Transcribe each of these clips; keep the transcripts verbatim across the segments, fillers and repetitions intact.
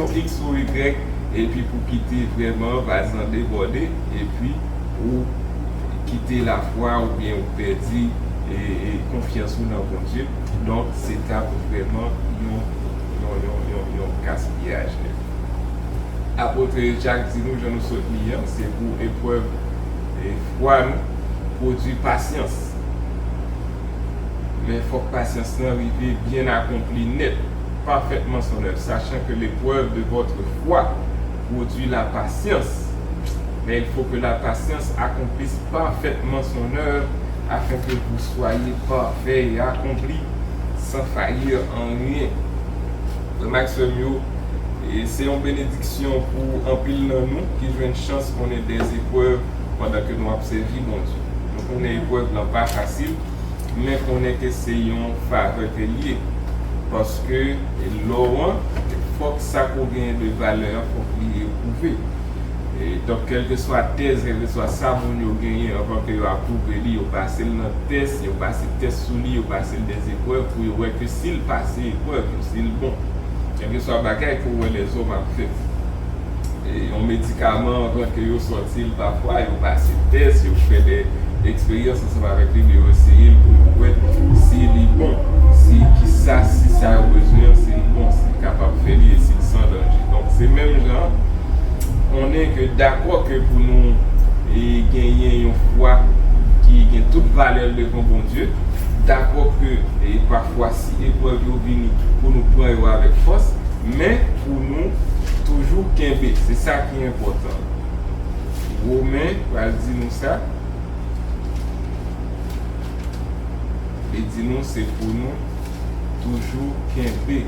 X ou Y, epi pou kite vrèman vaz lan debòde, epi ou kite lafwa oubyen ou pèdi, e, e, konfyans ou nan Bondye. Donk, se t ap vrèman yon, yon, yon, yon, yon gaspiyaj. Apot Jak di nou, jan nou sot li an, se pou eprèv, e, fwa nou pwodui pasyans. Men fòk pasyans lan rive byen akonpli nèt, parfaitement son œuvre, sachant que l'épreuve de votre foi produit la patience. Mais il faut que la patience accomplisse parfaitement son œuvre, afin que vous soyez parfaits et accomplis, sans faillir en rien. Frè m ak sè m yo, e se yon benediksyon pou anpil nan nou ki jwenn chans konnen dèzeprèv pandan ke nou ap sèvi Bondye. Nou konnen eprèv lan pa fasil, men konnen ke se yon favè ke l ye. Paske lè w an, fòk sa ke w genyen de valè an, fòk li epwouve. E, donk, kèlkeswa tèz, kèlkeswa sa moun yo genyen anvan ke yo apwouve li, yo pase l nan tès, yo pase tès sou li, yo pase l dèzeprèv pou yo wè ke si l pase eprèv yo, si l bon. Kèlkeswa bagay ke w wè lèzòm ap fè. E, yon medikaman, anvan ke yo sòti l, pafwa, yo pase tès, yo fè de eksperyans ansanm avèk li, men yo eseye l pou yo wè si li bon, si kisa, si sa yo bezwen an, si li bon, si li kapab fè li e si li san danje. Donk, se menm jan, konnen ke dakò ke pou nou, e, genyen yon fwa ki gen tout valè l devan Bondye, dakò ke, e, pafwa si eprèv yo vini pou nou pran yo avèk fòs, men pou nou toujou kenbe, se sa ki enpòtan. Women pral di nou sa. Li di nou se pou nou toujou kenbe.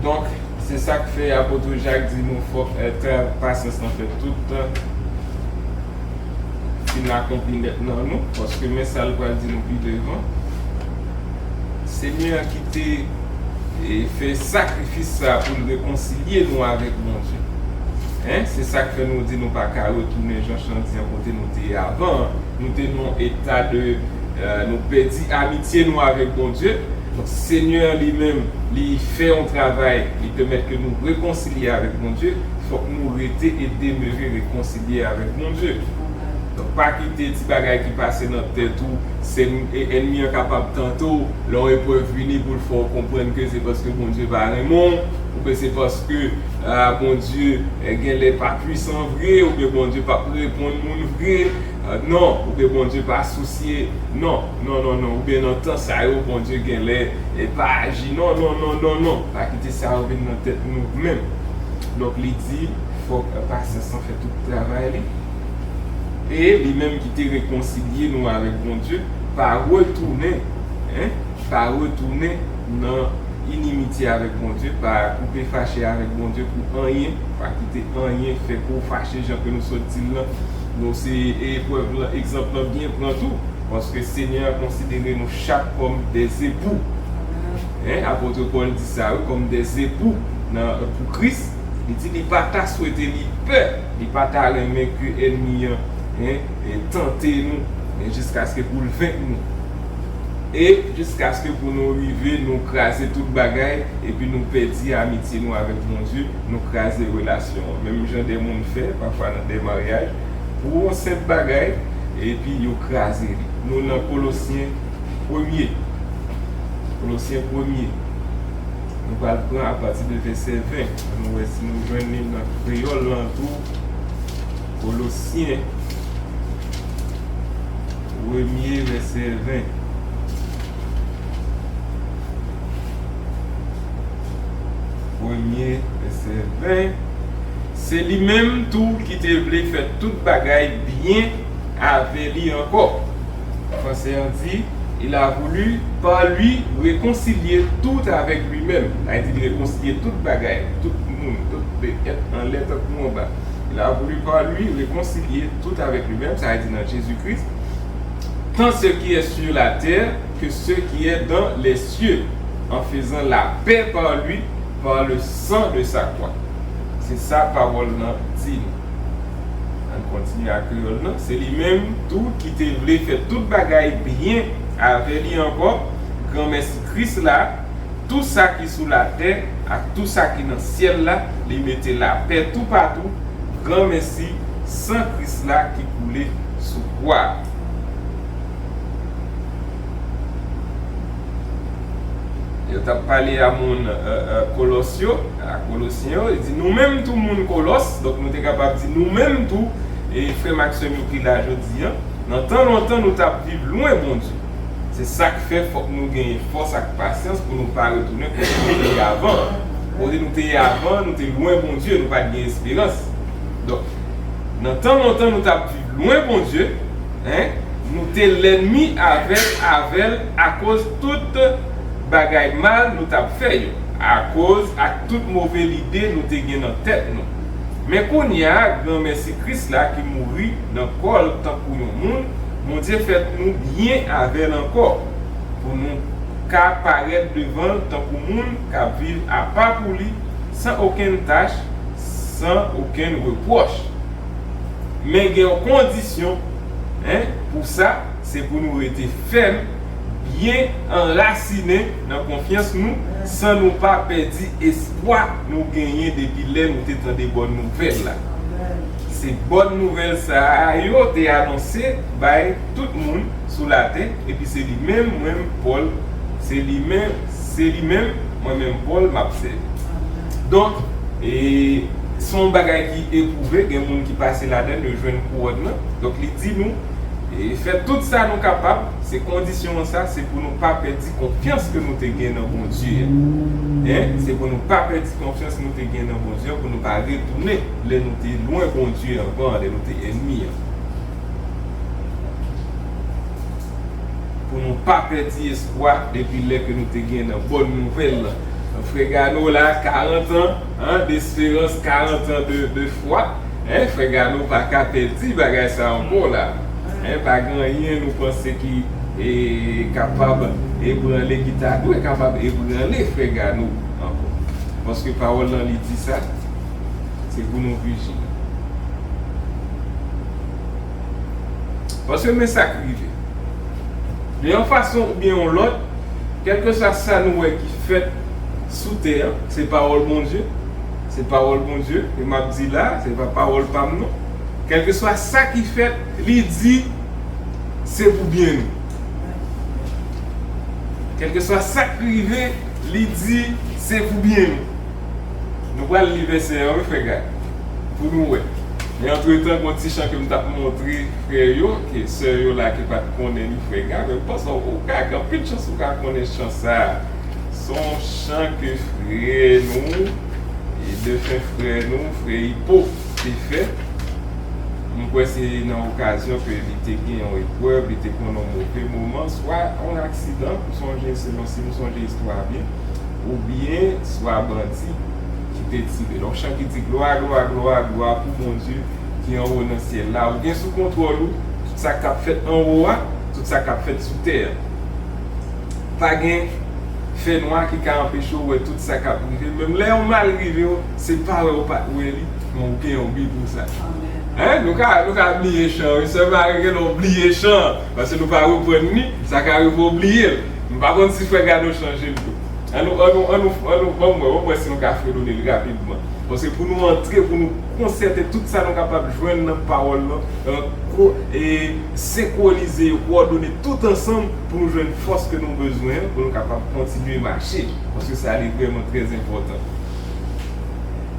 Donk, se sa k fè apot Jak di nou fòk, e, tan pasyans lan fè tout tan fin akonpli nèt nan nou, paske men sa l pral di nou pi devan. Senyè a ki te, e, fè sakrifis sa a pou l rekonsilye nou avèk Bondye. Hein? Se sa k fè nou di nou pa ka retounen jan Chan di an kote nou te ye avan an. Nou te nan yon eta de, e, nou pèdi amitye nou avèk Bondye. Donk, Senyè li menm, li fè yon travay, li pèmèt ke nou rekonsilye avèk Bondye. Fòk nou rete e demere rekonsilye avèk Bondye. Donk, pa kite ti bagay ki pase nan tèt ou, se, e, ènmi an kapab tante w, lè yon eprèv vini pou l fè w konprann ke se paske Bondye pa renmen w, oubyen se paske, a, Bondye, e, genlè pa pwisan vre, oubyen Bondye p ap reponn moun vre, a, non, oubyen Bondye pa sousye, non, non, non, non, oubyen nan tan sa yo, Bondye genlè, e, pa aji, non, non, non, non, non, pa kite sa yo vin nan tèt nou menm. Donk, li di, fòk pasyans lan fè tout travay li. E li menm ki te rekonsilye nou avèk Bondye, pa retounen, hein, pa retounen nan inimitye avèk Bondye, pa koupe fache avèk Bondye pou anyen, pa kite anyen fè ke w fache jan ke nou sot di l lan. Nou se eprèv lan, egzanp lan byen pran tou, paske Senyè a konsidere nou chak kòm des époux. Hein, apot Pòl di sa, wi, kòm des époux nan, pou Kris. Li di li pa ta swete, li pè, li pa ta renmen ke ènmi an, hein, e, tante nou, men jiskaske pou l venk nou. E jiskaske pou nou rive, nou kraze tout bagay, epi nou pèdi amitye nou avèk Bondye, nou kraze relasyon an. Menm jan de moun fè, pafwa nan de maryaj, pou yon senp bagay, epi yo kraze li. Nou nan Kolosyen premye. Kolosyen premye. Nou pral pran apati de vèsè ven. Ann nou wè si nou jwenn li nan kreyòl lan tou. Kolosyen premye, vèsè ven. Premye, vèsè ven. Se li menm tou ki te vle fè tout bagay byen avè li ankò. Fransè an di, il a voulu par lui réconcilier tout avec lui-même. Sa vle di li rekonsilye tout bagay, tout moun, tout bèt anlè tankou anba. Il a voulu par lui réconcilier tout avec lui-même, sa vle di nan Jezikri, tant ce qui est sur la terre que ce qui est dans les cieux, en faisant la paix par lui, par le sang de sa croix. Se sa pawòl lan di nou. Ann kontinye ak kreyòl lan. Se li menm tou ki te vle fè tout bagay byen avè li ankò. Granmèsi Kris la, tou sa ki sou latè ak tou sa ki nan syèl la, li mete lapè toupatou. Granmèsi san Kris la ki koule sou kwa a. Yo t ap pale a moun, e, e, Kolòs yo, a Kolosyen yo, li di, nou menm tou moun Kolòs, donk nou te kapab di nou menm tou, e frè m ak sè m yo ki la jodi a, nan tan lontan nou t ap viv lwen Bondye. Se sa k fè fòk nou genyen fòs ak pasyans pou nou pa retounen kote nou te ye avan. Kote nou te ye avan, nou te lwen Bondye, nou pa t gen esperans. Donk, nan tan lontan nou t ap viv lwen Bondye, en, nou te lènmi avèk avè l akoz tout bagay mal nou t ap fè yo, akoz ak tout move lide nou te gen nan tèt nou. Men kounye a, granmèsi Kris la ki mouri nan kò l tankou yon moun, Bondye fè nou byen avè l ankò, pou nou ka parèt devan l tankou moun k ap viv apa pou li, san okenn tach, san okenn repwòch. Men gen yon kondisyon, en, pou sa, se pou nou rete fèm, byen anrasinen nan konfyans nou, san nou pa pèdi espwa nou genyen depi lè nou te tande bòn nouvèl la. Se bòn nouvèl sa a yo te anonse bay tout moun sou latè, epi se li menm, mwen menm, Pòl, se li menm, se li menm, mwen menm, Pòl, m ap sèvi. Donk, e, se yon bagay ki epwouve, gen moun ki pase ladan l, yo jwenn kouwòn nan. Donk, li di nou, e, fè tout sa nou kapab, se kondisyon an sa, se pou nou pa pèdi konfyans ke nou te gen nan Bondye a. En? Se pou nou pa pèdi konfyans nou te gen nan Bondye a, pou nou pa retounen lè nou te lwen Bondye anvan, lè nou te ènmi an. Pou nou pa pèdi espwa depi lè ke nou te gen nan bòn nouvèl lan. Frè Gano la, karant an, en, d'espérance, karant an de, de foi. En, frè Gano pa ka pèdi bagay sa ankò la. En, pa gen anyen nou panse ki, e, kapab ebranle, ki ta dwe kapab ebranle frè Gano ankò. Paske pawòl lan li di sa, se pou nou vijilan. Paske men sa k rive. De yon fason oubyen yon lòt, kèlkeswa sa nou wè ki fèt sou tè an, se pawòl Bondye, se pawòl Bondye, e m ap di la, se pa pawòl pa m non. Kèlkeswa sa ki fèt, li di, se pou byen nou. Kèlkeswa sa k rive, li di, se pou byen nou. Nou pral li vèsè an, wi, frè Gad, pou nou wè. Men antretan, gon ti chan ke m t ap montre frè yo, ke sè yo la ki pa t konnen li, frè Gad, men m panse w ka, gen anpil chans ou ka konnen chan sa a. Se yon chan ke frè nou, e defen frè nou, frè Ipo, te fè. M kwè se nan okazyon ke li te gen yon eprèv, li te konn yon move moman, swa yon aksidan, m sonje, selon si m sonje istwa a byen, oubyen swa bandi ki te tire l. Yon chan ki di, glwa, glwa, glwa, glwa pou Bondye ki anwo nan syèl la. Ou gen sou kontwòl ou tout sa k ap fèt anwo a, tout sa k ap fèt sou tè a. Pa gen fènwa ki ka anpeche w wè tout sa k ap rive. Menm lè yon mal rive w, se pa wè ou pa t wè li, men ou gen yon bi pou sa. Amèn. Hein? Nou ka, nou ka bliye chan, wi. Sè Mari gen lè w bliye chan, paske nou pa reprann li, sa ka rive w bliye l. M pa konn si frè Gado chanje l tou. Ann nou, ann nou, ann nou, ann nou, ban m wè, ban m wè si nou ka fredone l rapidman. Paske pou nou antre, pou nou konsète tout sa nou kapab jwenn nan pawòl lan, e, ko-, e, senkwonize yo, kowòdone tout ansanm pou nou jwenn fòs ke nou bezwen an, pou nou kapab kontinye mache. Paske sa li vrèman trè enpòtan.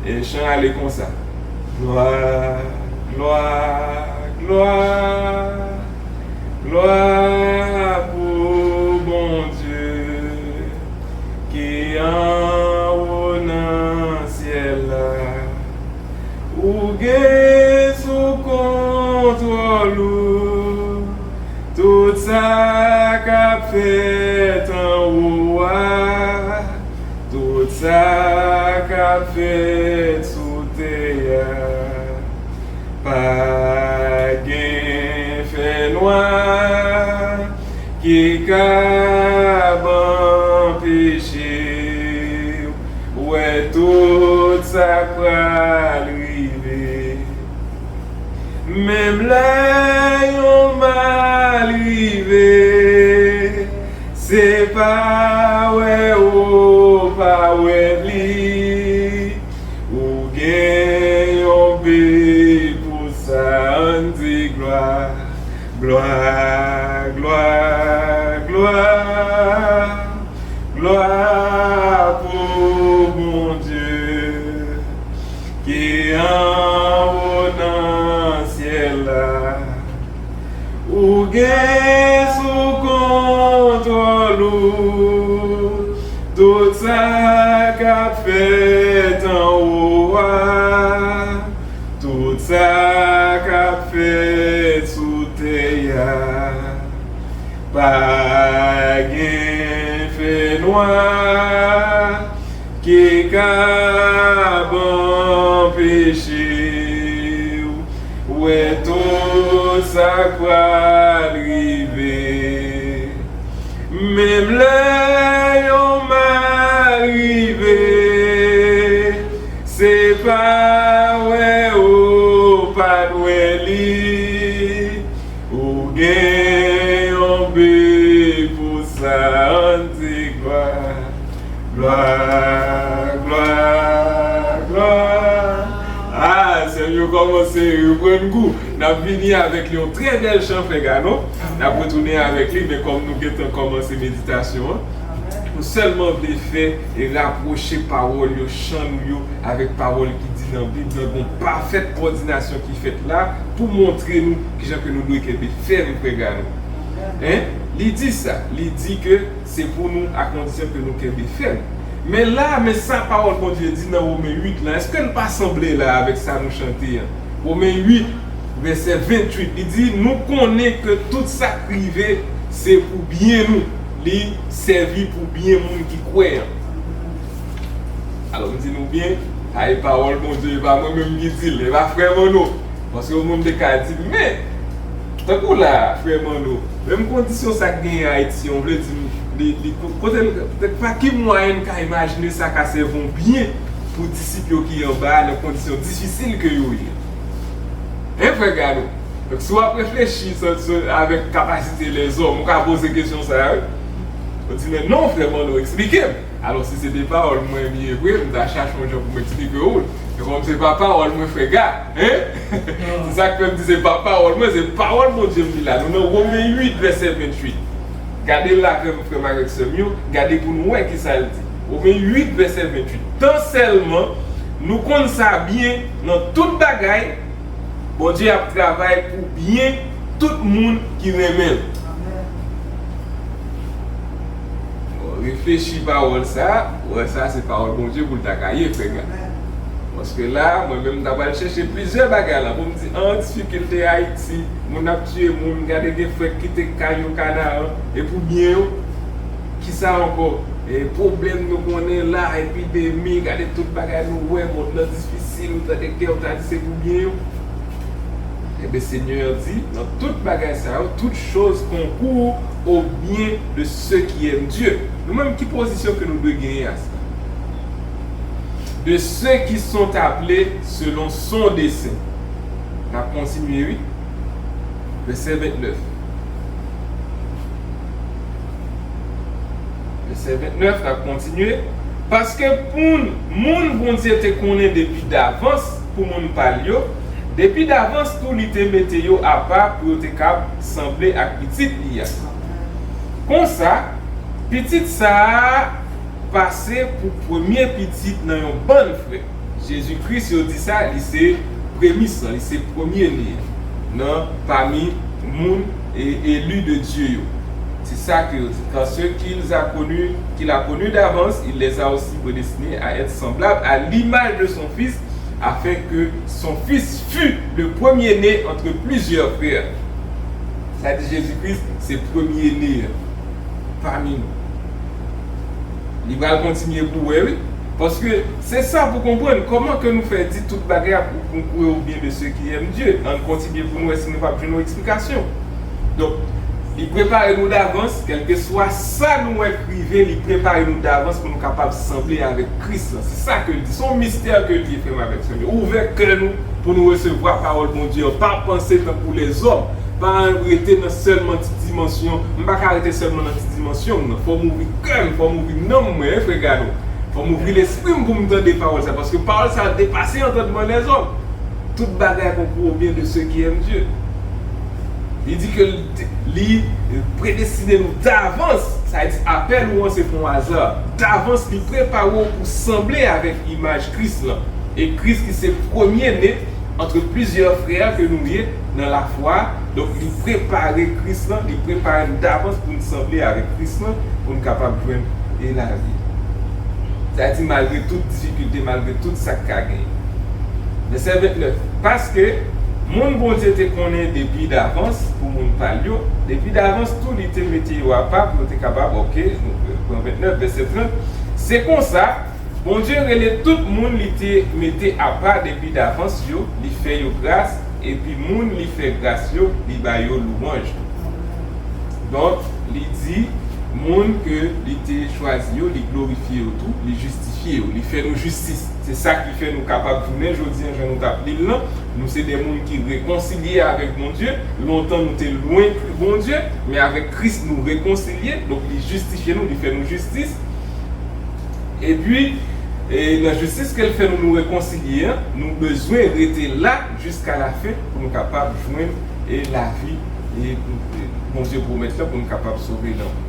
E chan ale konsa. Glwa, glwa, glwa. Glwa pou Bondye ki anwo nan syèl la. Ou gen sou kontwòl ou tout sa k ap fèt anwo a, tout sa k ap fèt sou tè a. Pa gen fènwa ki kab anpeche w wè tout sa k pra Menm lè yon mal rive, se pa wè ou pa wè li. Ou gen yon bi pou sa, ann di glwa, glwa, glwa, glwa, glwa pou Bondye ki anwo nan syèl la. Ou gen sou kontwòl ou tout sa k ap fèt anwo a, tout sa k ap fèt sou tè a. Pa gen fènwa ki kab anpeche w wè tout sa k pral rive. Menm lè yon mal rive, se pa wè ou pa t wè li. Ou gen yon bi pou sa, ann di glwa, glwa, glwa, glwa. Ah, sè m yo kòmanse reprann gou. N ap vini avèk yon trè bèl chan, frè Gano. N ap retounen avèk li, men kòm nou gentan kòmanse meditasyon an, nou sèlman vle fè e rapwoche pawòl yo, chan nou yo, avèk pawòl ki di nan Bib lan, gon pafèt kòdinasyon ki fèt la pou montre nou kijan ke nou dwe kenbe fèm, frè Gano. Hein? Li di sa, li di ke se pou nou, a kondisyon ke nou kenbe fèm. Men la, men sa pawòl Bondye di nan Women uit lan, èske l pa sanble la avèk sa nou chante an? Women uit, vèsè venntuit, li di, nou konnen ke tout sa k rive, se pou byen nou. Li sèvi pou byen moun ki kwè an. Alò, m di nou byen, sa e pawòl Bondye, e pa mwen menm ki di l, e pa frè Manno. Paske yon moun te ka di, men, tankou la, frè Manno, menm kondisyon sa k genyen Ayiti an, vle di, li, li, kote l, pa ki mwayen n ka imajine sa ka sèvi yon byen pou disip yo ki anba a nan kondisyon difisil ke yo ye? Hein, frè Gano? Donk, si w ap reflechi sa, sa, avèk kapasite lèzòm, ou ka poze kesyon sa a, wi. Ou di, men non, frè Manno, eksplike m. Alò, si se te pawòl mwen li ye vre, m ta chache yon jan pou m eksplike w l. Men kòm se pa pawòl mwen, frè Ga, hein? Se sa k fè m di se pa pawòl mwen, se pawòl Bondye m li la. Nou nan Women uit, vèsè venntuit. Gade l avè m, frè m avèk sè m yo, gade pou nou wè kisa l di. Women uit, vèsè venntuit. Tan sèlman, nou konn sa byen, nan tout bagay, Bondye ap travay pou byen tout moun ki renmen l. Bon, reflechi pawòl sa a, wè sa se pawòl Bondye pou l ta ka ye, frè Ga. Paske la, mwen menm, m ta pral chèche plizyè bagay la pou m di, an, difikilte Ayiti, moun ap tiye moun, gade gen frè k kite kay yo Kanaran, e pou byen yo. Kisa ankò? E, pwoblèm nou konnen la, epidemi, gade tout bagay nou wè, mond lan difisil, ou tande kè w ta di se pou byen yo. Ebyen, Senyè a di, dans toutes choses, concouvrent au bien de ceux qui aiment Dieu. Nou menm, ki pozisyon ke nou dwe genyen a sa? De ceux qui sont appelés selon son dessein. N ap kontinye, wi. Vèsè vennèf. Vèsè vennèf, n ap kontinye. Paske pou moun Bondye te konnen depi davans pou moun pa l yo, depi davans tou li te mete yo apa pou yo te kab sanble ak pitit li a. Konsa, pitit sa a pase pou premye pitit nan yon bann frè. Jezi Kris, yo di sa, li se premis lan, li se premye ne an nan pami moun e eli de Dye yo. Se sa ke yo di. Car ceux qu'il a connus, qu'il a connus d'avance, il les a aussi prédestinés à être semblables à l'image de son Fils, afin que son Fils fût le premier-né entre plusieurs frères. Sa di Jezi Kris se premye ne an pami nou. Li pral kontinye pou wè, wi. Paske se sa pou konprann kòman ke nou fè di tout bagay ap konkoure au bien de ceux qui aiment Dieu. Ann kontinye pou nou wè si nou p ap jwenn yon eksplikasyon. Donk, li prepare nou davans, kèlkeswa sa nou wè k rive, li prepare nou davans pou nou kapab sanble avèk Kris lan. Se sa ke l di. Se yon mistè ke l ye, frè m avèk sè m yo. Ouvè kè nou Pou nou resevwa pawòl Bondye an, pa panse tankou lèzòm. Pa rete nan sèlman ti dimansyon. M pa ka rete sèlman nan ti dimansyon m nan. Fò m ouvri kè m, fò m ouvri nanm mwen, wi, frè Gado. Fò m ouvri lespri m pou m tande pawòl sa, paske pawòl sa depase antandman lèzòm. Tout bagay konkou o byen de ceux qui aiment Dieu. Li di ke li, li predestine nou davans, sa vle di apèl ou an se pa yon aza. Davans, li prepare w pou sanble avèk imaj Kris lan. E Kris ki se premye ne antre plizyè frè ke nou ye nan lafwa. Donk, li prepare Kris lan, li prepare n davans pou n sanble avèk Kris lan, pou n kapab jwenn e lavi. Sa di, malgre tout difikilte, malgre tout sa k ka genyen. Vèsè vennèf. Paske moun Bondye te konnen depi davans pou moun pa l yo, depi davans tou li te mete yo apa pou yo te kapab, oke, nou pran vennèf, vèsè trant. Se konsa, Bondye rele tout moun li te mete apa depi davans yo, li fè yo gras, epi moun li fè gras yo, li ba yo lwanj. Donk, li di, moun ke li te chwazi yo, li glorifye yo tou, li jistifye yo, li fè nou jistis. Se sa ki fè nou kapab jounen jodi an, jan nou t ap li l lan, nou se de moun ki rekonsilye avèk Bondye. Lontan nou te lwen Bondye, men avèk Kris nou rekonsilye, donk li jistifye nou, li fè nou jistis. Epi, e nan jistis ke l fè nou, nou rekonsilye an, nou bezwen rete la jiska lafen pou nou kapab jwenn e lavi e, e Bondye pwomèt la pou nou kapab sove nanm.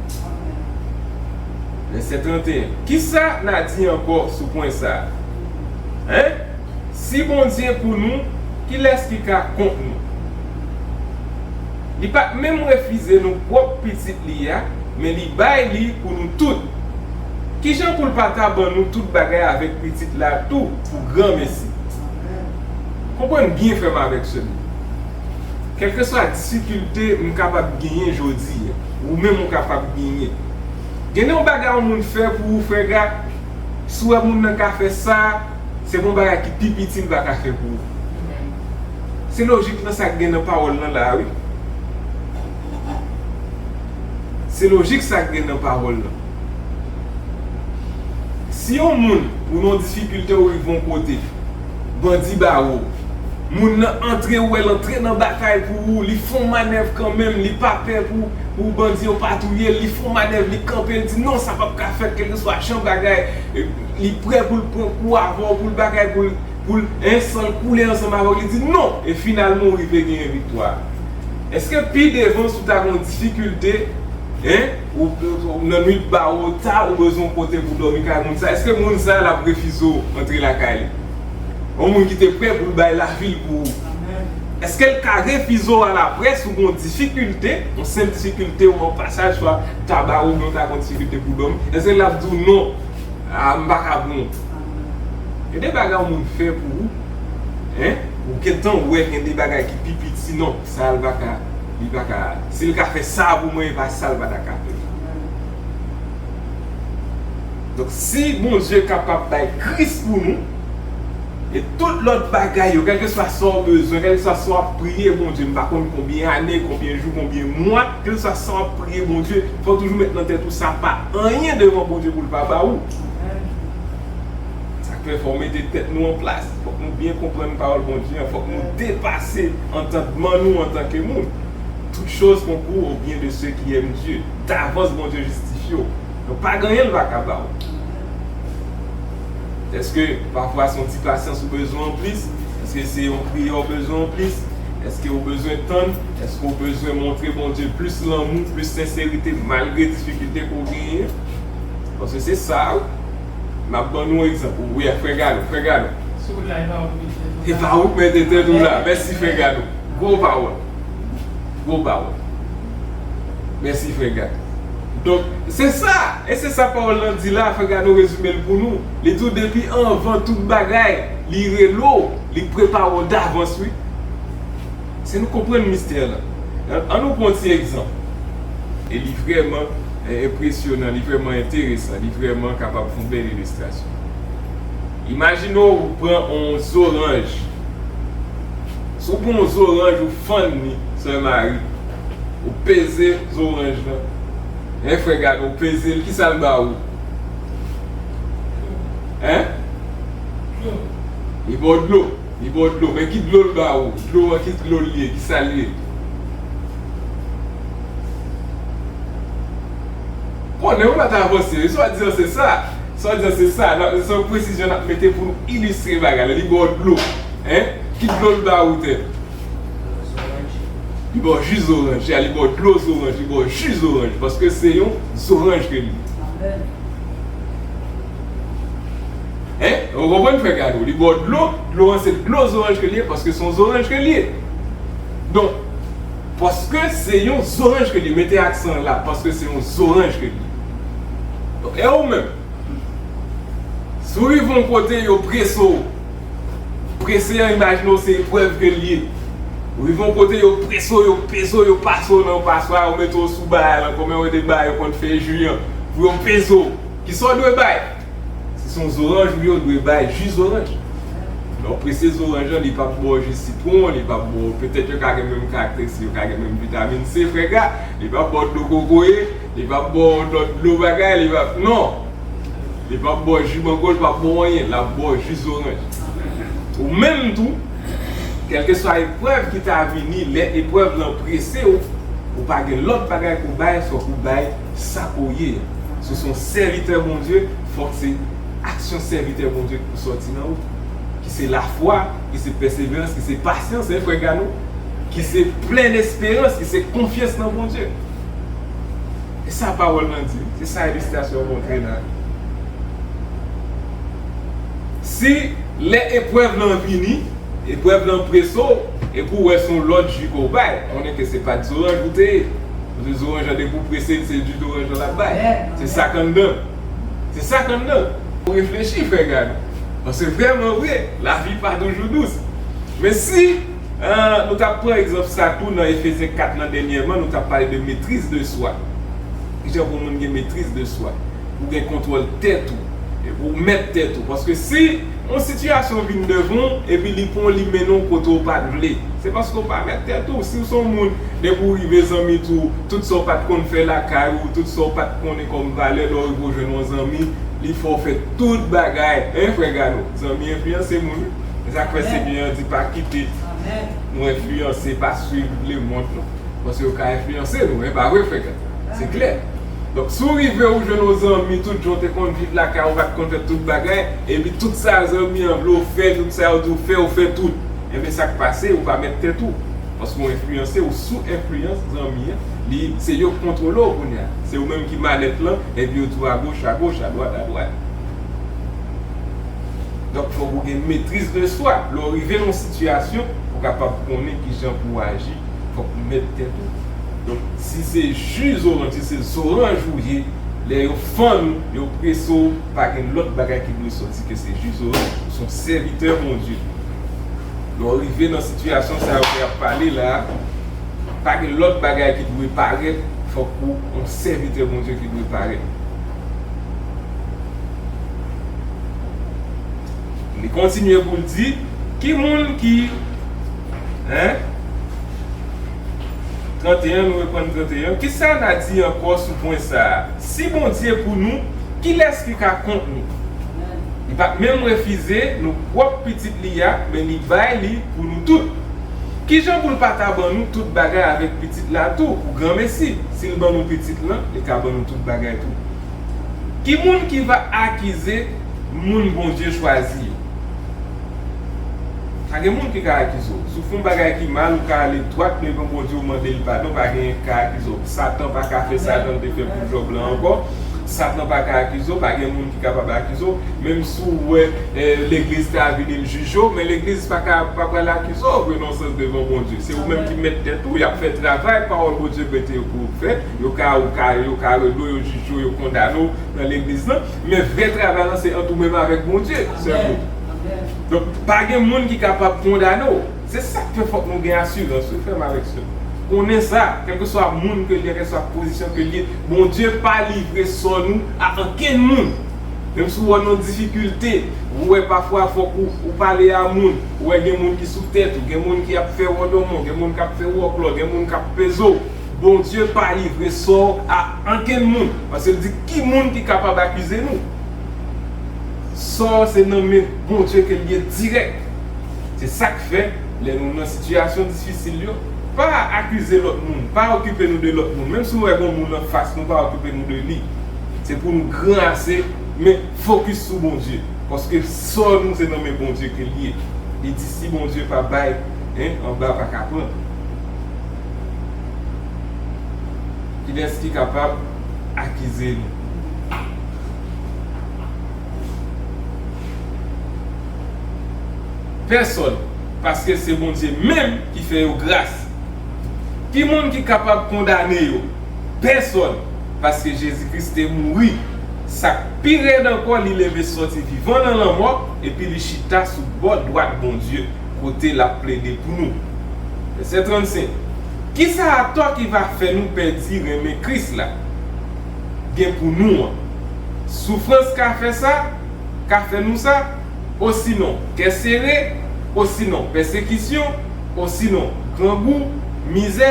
Vèsè trant e en. Kisa n a di ankò sou pwen sa a? Hein? Si Bondye pou nou, kilès ki ka kont nou? Li pa t menm refize nou pwòp pitit li a, men li bay li pou nou tout. Kijan pou l pa ta ban nou tout bagay avèk pitit la tou pou granmesi? Konprann byen, frè m avèk sè m. Kèlkeswa difikilte m kapab genyen jodi a, ou menm ou kapab genyen. Gen yon bagay yon moun fè pou ou, frè Ga, si w wè moun nan ka fè sa, se yon bagay ki pi piti l pa ka fè pou ou. Se lojik nan sa k gen nan pawòl lan la, wi. Se lojik sa k gen nan pawòl lan. Si yon moun, ou nan yon difikilte, ou rive yon kote, bandi bare w, moun nan antre, ou wè l antre nan batay pou ou, li fè yon manèv kanmenm, li pa pè pou, pou bandi yo pa touye l, li fè yon manèv, li kanpe, li di, "Non, sa p ap ka fèt, kèlkeswa jan bagay, li prè pou l pran kou avè w, pou l bagay, pou l, pou l, en, san l koule ansanm avè w," li di, "Non!" E finalman, ou rive genyen viktwa. Èske pi devan, si w ta gen yon difikilte, en, ou, ou nan nwit bare w ta, ou bezwen yon kote pou dòmi kay moun sa, èske moun sa l ap refize w antre lakay li? Yon moun ki te prè pou l bay lavi l pou ou. Èske l ka refize w alaprès ou gen yon difikilte, yon senp difikilte, ou an pasaj, swa ta bare w, oubyen w ta gen yon difikilte pou dòmi? Èske l ap di w non? A, m pa ka bon. Gen de bagay yon moun fè pou ou, en, ou gentan wè gen de bagay ki pi piti, non, sa l pa ka, li pa ka, si l ka fè sa pou mwen, e pa sa l pa ta ka fè. Donk, si Bondye kapab bay Kris pou nou, e tout lòt bagay yo, kèlkeswa sa w bezwen, kèlkeswa sa w ap priye Bondye, m pa konn konbyen ane, konbyen jou, konbyen mwa, kèlkeswa sa w ap priye Bondye, fò w toujou met nan tèt ou sa pa anyen devan Bondye pou l pa ba ou. Sa k fè fò w mete tèt nou an plas. Fòk nou byen konprann pawòl Bondye an. Fòk nou depase antandman nou antanke moun. Toutes choses concourent au bien de ceux qui aiment Dieu. Davans Bondye jistifye w. Donk pa gen anyen l pa ka ba w. Èske pafwa se yon ti pasyans ou bezwen anplis? Èske se yon priyè ou bezwen anplis? Èske ou bezwen tann? Èske ou bezwen montre Bondye plis lanmou, plis senserite malgre difikilte ke w genyen? Paske se sa, wi. M ap ban nou egzanp. Wi, frè Gado, frè Gado. Se pa ou k mete tèt ou la. Mèsi, frè Gado. Gwo pawòl. Gwo pawòl. Mèsi, frè Gado. Donk, se sa. E se sa pawòl lan di la, frè Gado rezime l pou nou. Li di w depi anvan tout bagay, li rele w, li prepare w davans, wi. Si nou konprann mistè lan, an, an nou pran yon ti egzanp. E li vrèman, e, enpresyonan, li vrèman enteresan, li vrèman kapab fè yon bèl ilistrasyon. Imajine w, ou pran yon zoranj. Si w pran yon zoranj, ou fann li, sè Mari, ou peze zoranj lan. Hein, frè Gado, ou peze l, kisa l ba ou? Hein? Li ba w dlo. Li ba w dlo, men ki dlo l ba ou? Dlo an, ki dlo l ye? Ki sa l ye? Konnen ou pa t avanse. Swadizan se sa. Swadizan se sa. N ap, se yon presizyon n ap mete pou nou ilistre bagay la. Li ba w dlo. Hein? Ki dlo l ba ou, tè? Li ba w ji zoranj. Ya, li ba w dlo zoranj. Li ba w ji zoranj. Paske se yon zoranj ke li ye. Hein? Ou konprann, frè Gado? Li ba w dlo, dlo an se dlo zoranj ke li ye, paske se yon zoranj ke li ye. Donk, paske se yon zoranj ke li ye, mete aksan an la, paske se yon zoranj ke li ye. Donk, e ou menm? Si w rive yon kote, yo prese w. Prese an, imajine w se eprèv ke l ye. Ou rive yon kote, yo prese w, yo peze w, yo pase w nan yon paswa, yo mete w sou bagay lan, kòm yo te bay yo konn fè ji an, pou yo peze w. Kisa w dwe bay? Si se yon zoranj ou ye, w dwe bay ji zoranj. Lè w prese zoranj lan, li p ap ba w ji sitwon, li p ap ba w, petèt yo ka gen menm karakteristik, yo ka gen menm vitamin C, frè Ga, li p ap ba w dlo kokoye, li p ap ba w lòt dlo bagay, li p ap, non. Li p ap ba w ji mango, li p ap ba w anyen, l ap ba w ji zoranj. Ou menm tou, kèlkeswa eprèv ki ta vini, lè eprèv lan prese w, ou pa gen lòt bagay pou bay, fòk ou bay sa ke w ye. Si w se yon sèvitè Bondye, fòk se aksyon sèvitè Bondye ki pou sòti nan ou, ki se lafwa, ki se pèseverans, ki se pasyans, hein, frè Gano, ki se plen esperans, ki se konfyans nan Bondye. E sa pawòl lan di, se sa ilistrasyon an montre la. Si lè eprèv lan vini, eprèv lan prese w, epi w wè se yon lòt ji ke w bay, konnen ke se pa t zoranj ou te ye. Paske zoranj lan, depi w prese l, se ji zoranj lan l ap bay. Se sa k anndan. Se sa k anndan. Reflechi, frè Gano. Paske vrèman vre, lavi pa toujou dous. Men si, eh, nou t ap pran egzanp sa tou nan Efezyen kat lan dènyèman, nou t ap pale de maîtrise de soi. Kijan pou moun gen maîtrise de soi? Ou gen kontwòl tèt ou. Epi w mèt tèt ou. Paske si yon sitiyasyon vin devan w, epi li pran w, li mennen w kote w pa t vle, se paske w pa mèt tèt ou. Si w se yon moun, depi w rive zanmi tou, tout sa w pa t konn fè lakay ou, tout sa w pa t konnen kòm valè, lè w rive w jwenn yon zanmi, li fè w fè tout bagay. Hein, frè Gano? Zanmi enfliyanse moun, wi. Se sa k fè Senyè an di pa kite nou enfliyanse, pa swiv lemonn, non. Paske yo ka enfliyanse nou, e pa vre, frè Gado? Se klè. Donk, si w rive ou jwenn yon zanmi, tout jan w te konn viv lakay ou, pa t konn fè tout bagay, epi tout sa zanmi an vle w fè, tout sa yo di w fè, ou fè tout. Enben, sa k pase, ou pa mèt tèt ou. Paske w enfliyanse, ou sou enfliyans zanmi an, li, se yo k kontwole w kounye a. Se ou menm ki manèt lan, epi yo di w agoch, agoch, adwat, adwat. Donk, fòk ou gen maîtrise de soi. Lè w rive nan yon sitiyasyon, ou kapab konnen kijan pou w aji, fòk ou mèt tèt ou. Donk, si se ji zoranj, si se zoranj ou ye, lè yo fann ou, yo prese w, pa gen lòt bagay ki dwe sòti ke se ji zoranj. Ou se yon sèvitè Bondye. Lè w rive nan sitiyasyon sa yo ke y ap pale la, pa gen lòt bagay ki dwe parèt, fòk ou yon sèvitè Bondye ki dwe parèt. Li kontinye pou l di, ki moun ki, hein? Trannteyen, nou reprann trannteyen. Kisa n a di ankò sou pwen sa a? Si Bondye pou nou, kilès ki ka kont nou? Li pa t menm refize nou pwòp pitit li a, men li bay li pou nou tout. Kijan pou l pa ta ban nou tout bagay avèk pitit la tou, pou granmesi? Si l ban nou pitit lan, li ka ban nou tout bagay tou. Ki moun ki va akize moun Bondye chwazi yo? Pa gen moun ki ka akize w. Si w fè yon bagay ki mal, ou ka ale dwat devan Bondye, ou mande l padon, pa gen ki ka akize w. Satan pa ka fè sa jan l te fè pou Jòb lan ankò. Satan pa ka akize w, pa gen moun ki kapab akize w. Menm si w wè, eh, legliz ta vini l jije w, men legliz pa ka, pa pral akize w vre nan sans devan Bondye. Se ou menm ki mèt tèt ou, y ap fè travay pawòl Bondye prete yo pou yo fè. Yo ka, ou ka, yo ka rele w, yo jije w, yo kondane w nan legliz lan. Men vrè travay lan se ant ou menm avèk Bondye sèlman. Donk, pa gen moun ki kapab kondane w. Se sa k fè fòk nou gen asirans, wi, frè m avèk sè m. Konnen sa, kèlkeswa moun ke l ye, kèlkeswa pozisyon ke l ye, Bondye pa livre sò nou a ankenn moun. Menm si w wè w nan difikilte, ou wè pafwa fòk ou, ou pale a moun, ou wè gen moun ki sou tèt ou, gen moun ki ap fè wòdòmon, gen moun k ap fè wòklò, gen moun k ap peze w. Bondye pa livre sò a ankenn moun. Paske l di, ki moun ki kapab akize nou? Sò se nan men Bondye ke l ye dirèk. Se sa k fè, lè nou nan sitiyasyon difisil yo, pa akize lòt moun, pa okipe nou de lòt moun. Menm si w wè gen yon moun anfas nou, pa okipe nou de li. Se pou nou gran ase, men fokis sou Bondye. Paske sò nou se nan men Bondye ke l ye. Li di si Bondye pa bay, en, anba pa ka pran. Kilès ki kapab akize nou? Pèsòn, paske se Bondye menm ki fè yo gras. Ki moun ki kapab kondane yo? Pèsòn, paske Jezi Kris te mouri. Sa k pi rèd ankò, li leve sòti vivan nan lanmò, epi li chita sou bò dwat Bondye, kote l ap plede pou nou. Vèsè trannsenk. Kisa atò ki va fè nou pèdi renmen Kris la gen pou nou an? Soufrans ka fè sa? Ka fè nou sa? Osinon, kè sere? Osinon, pèsekisyon? Osinon, grangou, mizè,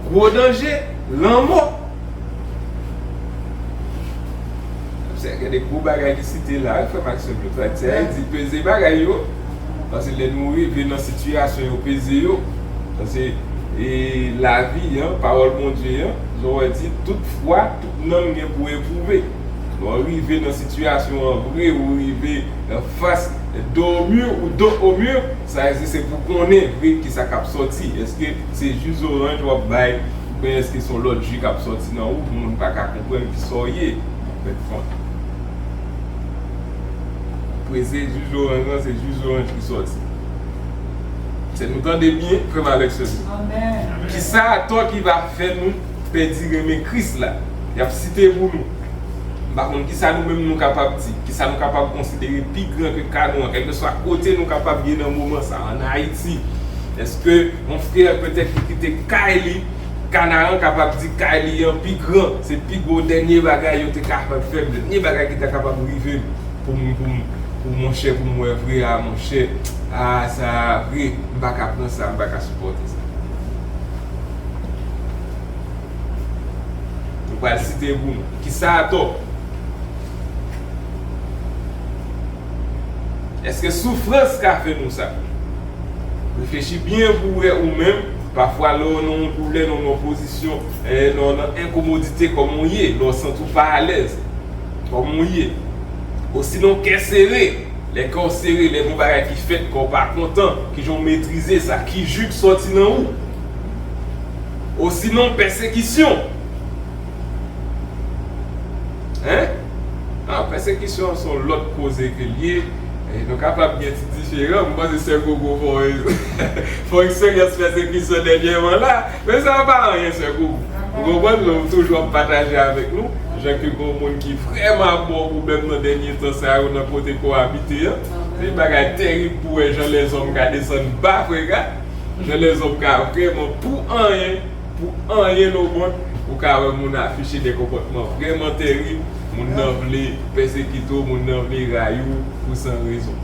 gwo danje, lanmò? Se gen de gwo bagay ki site la, wi, frè Maxime, yo. Sa di, peze bagay yo. Paske lè nou rive nan sitiyasyon yo peze yo, paske, e, lavi an, pawòl Bondye an, jan w di, tout fwa, tout nanm gen pou epwouve. Lè w rive nan sitiyasyon an vre, ou rive anfas, dos au mur ou dos au mur, sa vle di se pou konnen vre kisa k ap sòti. Èske se ji zoranj w ap bay, oubyen èske se yon lòt ji k ap sòti nan ou pou moun pa ka konprann kisa w ye? Mèt fon. Peze ji zoranj lan, se ji zoranj ki sòti. Se nou tande byen, frè m avèk sè m? Amèn. Kisa atò ki va fè nou pèdi renmen Kris la? Y ap site pou nou. M pa konn kisa nou menm nou kapab di, kisa nou kapab konsidere pi gran ke ka nou an, kèlkeswa kote nou kapab ye nan moman sa, ann Ayiti. Èske yon frè petèt ki kite kay li, Kanaran kapab di kay li an pi gran, se pi gwo dènye bagay yo te kapab fè, dènye bagay ki ta kapab rive m pou m, pou m, pou monchè, pou m wè vre, a monchè, a sa vre, m pa ka pran sa, m pa ka sipòte sa. Nou pral site pou nou. Kisa atò? Èske soufrans ka fè nou sa? Reflechi byen pou w wè ou menm. Pafwa, lè w nan yon doulè, nan yon pozisyon, eh, nan, nan enkomodite kòm ou ye, lè w santi w pa alèz kòm ou ye. Osinon, kè sere. Lè kè w sere, lè gon bagay ki fèt, kè w pa kontan, kijan w metrize sa, ki ji k sòti nan ou? Osinon, pèsekisyon. Hein? Ah, pèsekisyon an se yon lòt koze ke l ye. E nou kapab gen ti diferan. M panse sè Gogo fè yon, fè yon eksperyans pèsekisyon dènyèman la. Men sa pa anyen, sè Gogo. Ou konprann? Men ou toujou ap pataje avèk nou. Jan ke gon moun ki vrèman ap ba w pwoblèm nan dènye tan sa yo nan kote ke w abite an. Se bagay terib pou wè jan lèzòm ka desann ba, frè Gad. Jan lèzòm ka vrèman pou anyen, pou anyen nan mond, ou ka wè moun afiche de konpòtman vrèman terib, moun nan vle pèsekite w, moun nan vle rayi w pou san rezon.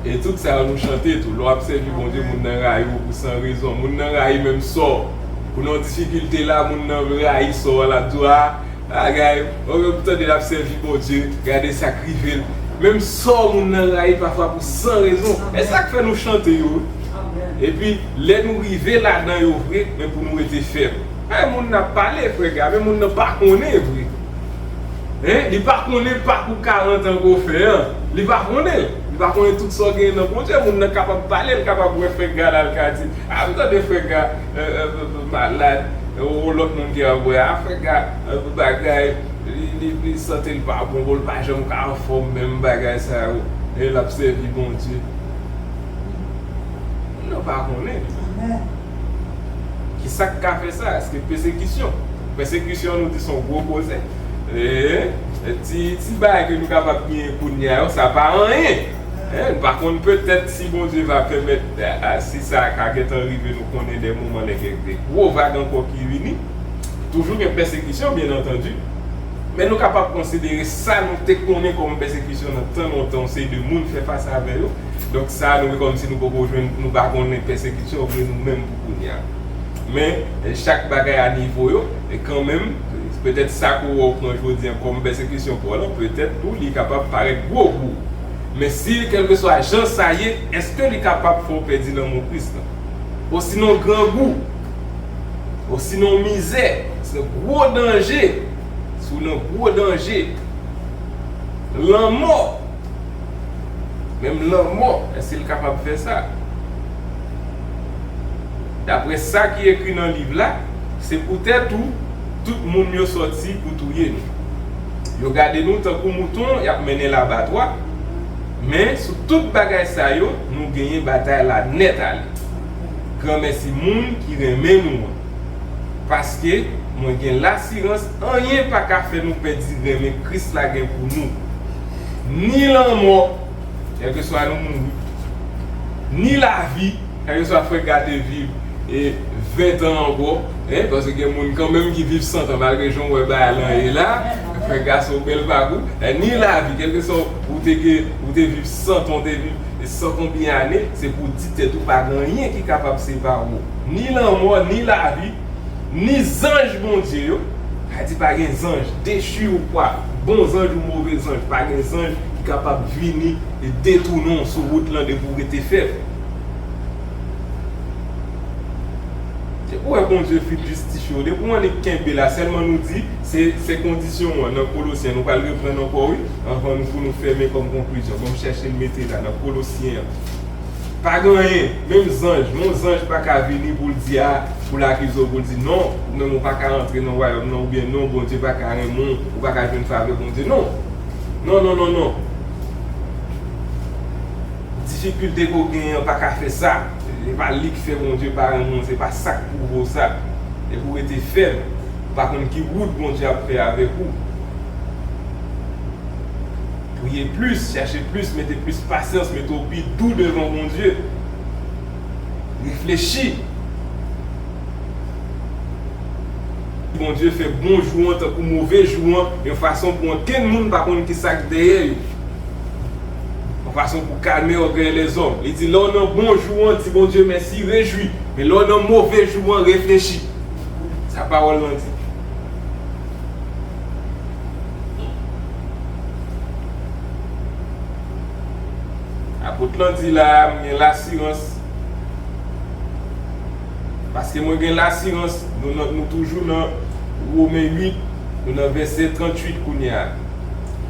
E tout sa yo nou chante tou, lè w ap sèvi Bondye, moun nan rayi w pou san rezon, moun nan rayi menm sò w. Ou nan difikilte la, moun nan vle rayi sò w, l ap di w, a, bagay, ou menm ou tande l ap sèvi Bondye, gade sa k rive l. Menm sò moun nan rayi pafwa pou san rezon. E sa k fè nou chante yo, wi. Epi, lè nou rive ladan yo vre, men pou nou rete fèm. Ay, moun nan ap pale, frè Gad, men moun nan pa konnen vre. Hein? Li pa konnen pakou karant an ke w fè an. Li pa konnen l. Li pa konnen tout sa w genyen nan Bondye. Moun nan kapab pale, l kapab wè frè Gad la, l ka di, a, m tande frè Gad, euh, euh, euh, malad. Yon lòt moun ki ap wè, a, frè Gad, euh, bagay, li, li, li sante l pa bon, bon, l pa janm ka anfòm menm bagay sa yo. E l ap sèvi Bondye. Moun nan pa konnen. Amèn. Kisa k ka fè sa? Èske pèsekisyon? Pèsekisyon, nou di se yon gwo koze. E, e ti, ti bagay ke nou kapab genyen kounye a yo, sa pa anyen. Hein, nou pa konn, petèt si Bondye va pèmèt, a, a, si sa ka gentan rive, nou konnen de moman lè gen de gwo vag ankò ki vini. Toujou gen pèsekisyon, byen antandi. Men nou kapab konsidere sa nou te konnen kòm pèsekisyon nan tan lontan, yon seri de moun fè fas avè yo. Donk sa, nou, kòmsi nou poko jwenn, nou pa konnen pèsekisyon vre nou menm pou kounye a. Men, eh, chak bagay a nivo yo, e kanmenm, petèt sa ke w pran jodi a kòm pèsekisyon pou w lan, petèt tou li kapab parèt gwo pou ou. Men si, kèlkeswa jan sa ye, èske li kapab fè w pèdi lanmou Kris lan? Osinon grangou, osinon mizè, se gwo danje, si w nan gwo danje, lanmò, menm lanmò, èske l kapab fè sa? Daprè sa ki ekri nan liv la, se poutèt ou tout moun yo sòti pou touye nou. Yo gade nou tankou mouton y ap mennen labatwa, men sou tout bagay sa yo, nou genyen batay la nèt ale. Granmèsi moun ki renmen nou an. Paske mwen gen lasirans anyen pa ka fè nou pèdi renmen Kris la gen pou nou. Ni lanmò, kèlkeswa nou mouri, ni lavi, kèlkeswa frè Ga te viv e ven tan ankò, en, paske gen moun kanmenm ki viv san tan, malgre jan w wè bagay lan ye la, frè Ga se yon bèl pakou, en, ni lavi, kèlkeswa ou te gen, ou te viv san tan, ou te viv san konbyen ane, se pou w di tèt ou pa gen anyen ki kapab separe w, ni lanmò, ni lavi, ni zanj Bondye yo, sa di pa gen zanj, dechi ou pwa, bon zanj ou move zanj, pa gen zanj ki kapab vini e detounen w sou wout lan depi w rete fèm. Depi w wè Bondye fin jistifye w, depi w annik kenbe la, sèlman nou di, se, se kondisyon an nan Kolosyen, nou pral reprann ankò wi, anvan nou pou nou fèmen kòm konklizyon. Ban m chèche l mete la nan Kolosyen an. Pa gen anyen, menm zanj, yon zanj pa ka vini pou l di a, pou l akize w, pou l di non, ou menm ou pa ka rantre nan wayòm nan, oubyen non, Bondye pa ka renmen w, ou pa ka jwenn favè Bondye, non. Non, non, non, non. Difikilte ke w genyen an pa ka fè sa. Se pa li ki fè Bondye pa renmen w, se pa sa k pwouve w sa. Depi w rete fèm, ou pa konn ki wout Bondye ap fè avèk ou. Priye plis, chèche plis, mete plis pasyans, mete w pi dou devan Bondye. Reflechi. Bondye fè bon jou an tankou move jou an, yon fason pou ankenn moun pa konn ki sa k dèyè yo. Yon fason pou kalme ògèy lèzòm. Li di, lè w nan bon jou an, di Bondye mèsi, rejwi. Men lè w nan move jou an, reflechi. Sa pawòl lan di. Apot lan di la, m gen lasirans. Paske mwen gen lasirans, nou, nan, nou toujou nan Women uit, nou nan vèsè tranntuit kounye a.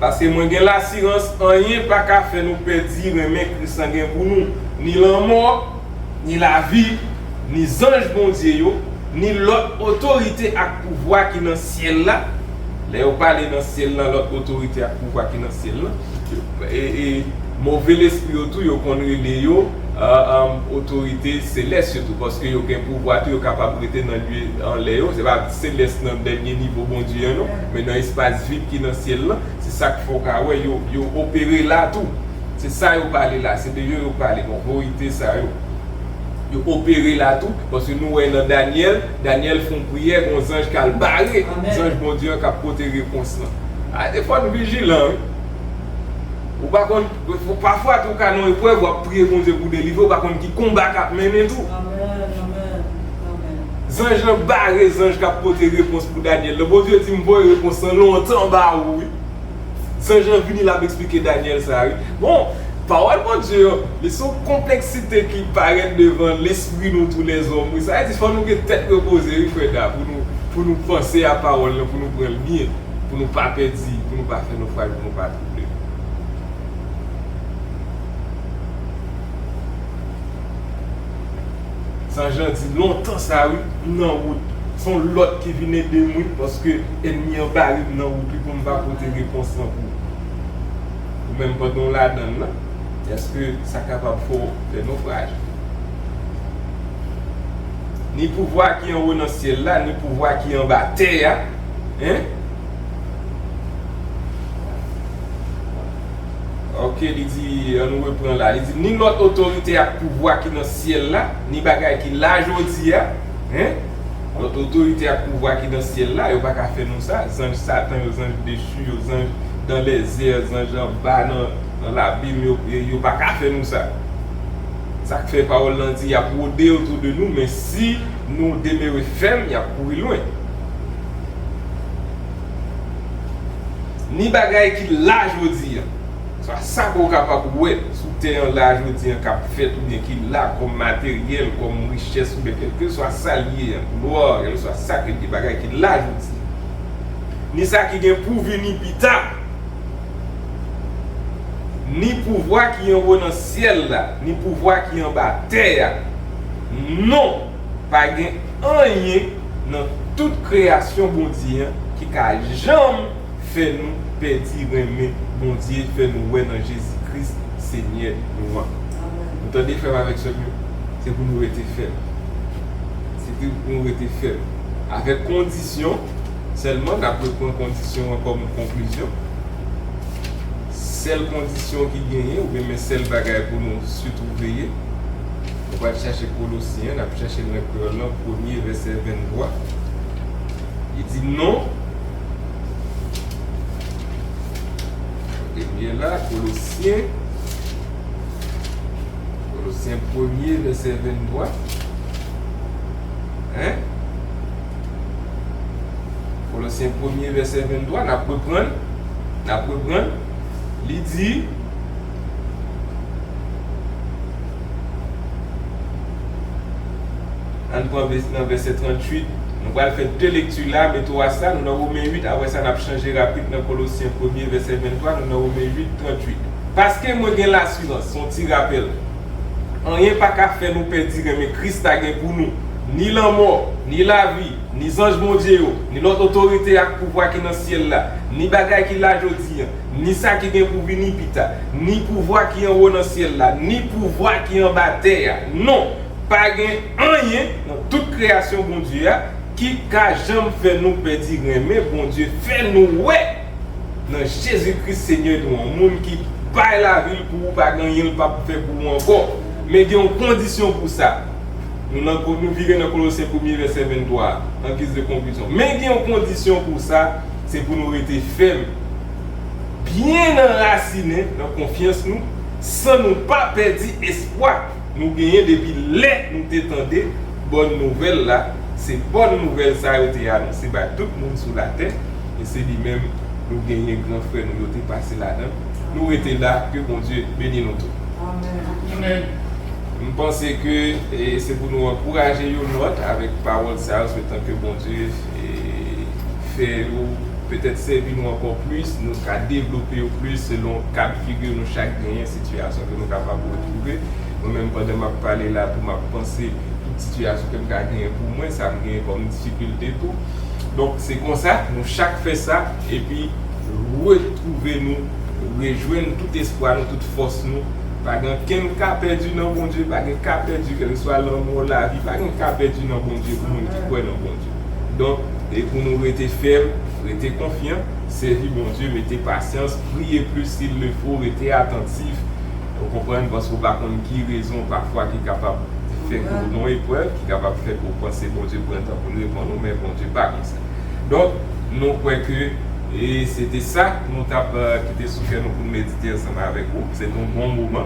Paske mwen gen lasirans, anyen pa ka fè nou pèdi renmen Kris lan gen pou nou, ni lanmò, ni lavi, ni zanj Bondye yo, ni lòt otorite ak pouvwa ki nan syèl la. Lè yo pale nan syèl lan, lòt otorite ak pouvwa ki nan syèl lan, e, e, move lespri yo tou, yo konn rele yo, a, a, otorite selès yo tou, paske yo gen pouvwa tou, yo kapab rete nan lye anlè yo. Se pa selès nan dènye nivo Bondye an, non, men nan espas vid ki nan syèl lan, se sa k fè w ka wè yo, yo opere la tou. Se sa yo pale la, se de yo yo pale, bon, otorite sa yo. Yo opere la tou, paske nou wè nan Danyèl, Danyèl fè yon priyè, gen yon zanj k al bare zanj Bondye an k ap pote repons lan. A, fò n vijilan, wi. Ou pa konn, pafwa tou, ou ka nan eprèv, w ap priye Bondye pou delivre, ou pa konn ki konba k ap mennen tou. Zanj lan bare zanj k ap pote repons pou Danyèl lan. Bondye di m voye repons lan lontan ba ou, wi. Zanj lan vini, l ap eksplike Danyèl sa, wi. Bon, pawòl Bondye an, li se yon konpleksite ki parèt devan lespri nou tou lèzòm, wi. Sa vle di, fò nou gen tèt repoze, wi, frè Da, pou nou, pou nou panse a pawòl lan, pou nou pran l byen, pou nou pa pèdi, pou nou pa fè nofraj, pou nou pa twouble. Zanj lan di, lontan sa, wi, m nan wout. Se yon lòt ki vin ede m, wi, paske ènmi an bare m nan wout, wi, pou m pa pote repons lan pou ou. Ou menm, pandan w ladan l lan, èske sa kapab fè w fè nofraj? Ni pouvwa ki anwo nan syèl la, ni pouvwa ki anba tè a, en? Ok, li di, ann nou repran la. Li di, ni lòt otorite ak pouvwa ki nan syèl la, ni bagay ki la jodi a, en? Lòt otorite ak pouvwa ki nan syèl la, yo pa ka fè nou sa. Zanj Satan yo, zanj dechi yo, zanj dan lèzè, zanj anba nan, nan labim yo, yo, yo pa ka fè nou sa. Sa k fè pawòl lan di, y ap wode otou de nou, men si nou demere fèm, y ap kouri lwen. Ni bagay ki la jodi a. Sa ke w kapab wè sou tè an la jodi an k ap fèt oubyen ki la kòm materyèl, kòm richès oubyen kèlkeswa sa l ye an, glwa, kèlkeswa sa ke l ye, bagay ki la jodi an, ni sa ki gen pou vini pita, ni pouvwa ki anwo nan syèl la, ni pouvwa ki anba tè a, non, pa gen anyen nan tout kreyasyon Bondye an ki ka janm fè nou pèdi renmen Bondye, fè nou wè nan Jezi Kris, Senyè nou an. Nou tande, frè m avèk sè m yo, se pou nou rete fèm. Se pou nou rete fèm. Avèk kondisyon sèlman, n ap reprann kondisyon an kòm konklizyon. Sèl kondisyon ki genyen, oubyen men sèl bagay pou nou sitou veye, nou pral chache Kolosyen, n ap chache nan kreyòl lan, premye vèsè venntwa. Li di non. Premye la, Kolosyen. Kolosyen premye, vèsè venntwa. Hein? Kolosyen premye, vèsè venntwa, n ap reprann. N ap reprann. Li di, ann pran vès-, nan vèsè tranntuit. Nou pral fè de lekti la, men twa sa, nou nan Women uit, apre sa, n ap chanje rapid nan Kolosyen premye, vèsè venntwa, nou nan Women uit, tranntuit. Paske mwen gen lasirans, se yon ti rapèl. Anyen pa ka fè nou pèdi renmen Kris ta gen pou nou. Ni lanmò, ni lavi, ni zanj Bondye yo, ni lòt otorite ak pouvwa ki nan syèl la, ni bagay ki la jodi an, ni sa ki gen pou vini pita, ni pouvwa ki anwo nan syèl la, ni pouvwa ki anba tè a. Non, pa gen anyen nan tout kreyasyon Bondye a ki ka janm fè nou pèdi renmen Bondye, fè nou wè nan Jezi Kris, Senyè nou an, moun ki bay lavi l pou ou, pa gen anyen l p ap fè pou ou ankò. Men gen yon kondisyon pou sa. Nou nan, nou vire nan Kolosyen premye vèsè venntwa an, an giz de konklizyon. Men gen yon kondisyon pou sa, se pou nou rete fèm, byen anrasinen nan konfyans nou, san nou pa pèdi espwa nou genyen depi lè nou te tande bòn nouvèl la. Se bòn nouvèl sa yo te anonse bay tout moun sou latè, e se li menm nou genyen, gran frè nou yo te pase ladan l. Nou rete la, ke Bondye beni nou tout. Amèn. M panse ke, e, se pou nou ankouraje youn lòt avèk pawòl sa yo, swete ke Bondye, e, fè yo petèt sèvi nou ankò plis, nou ka devlope yo plis selon ka de figi nou chak genyen, sitiyasyon ke nou kapab retwouve. Mwen menm, pandan m ap pale la tou, m ap panse tout sitiyasyon ke m ka genyen pou mwen, sa m genyen kòm difikilte tou. Donk, se konsa, nou chak fè sa, epi retwouve nou, rejwenn tout espwa nou, tout fòs nou. Pa gen okenn ka pèdi nan Bondye, pa gen ka pèdi, kèlkeswa lanmò, lavi, pa gen ka pèdi nan Bondye pou moun ki kwè nan Bondye. Donk, e pou nou rete fèm, rete konfyan, sèvi Bondye, mete pasyans, priye plis s'il le faut, rete atantif. Ou konprann? Paske ou pa konn ki rezon pafwa ki kapab fè ke ou nan eprèv, ki kapab fè ke ou panse Bondye pran tan pou l reponn ou, men Bondye pa konsa. Donk, nou kwè ke, e se te sa nou t ap, e, kite sou kè nou pou n medite ansanm avèk ou. Se te yon bon moman.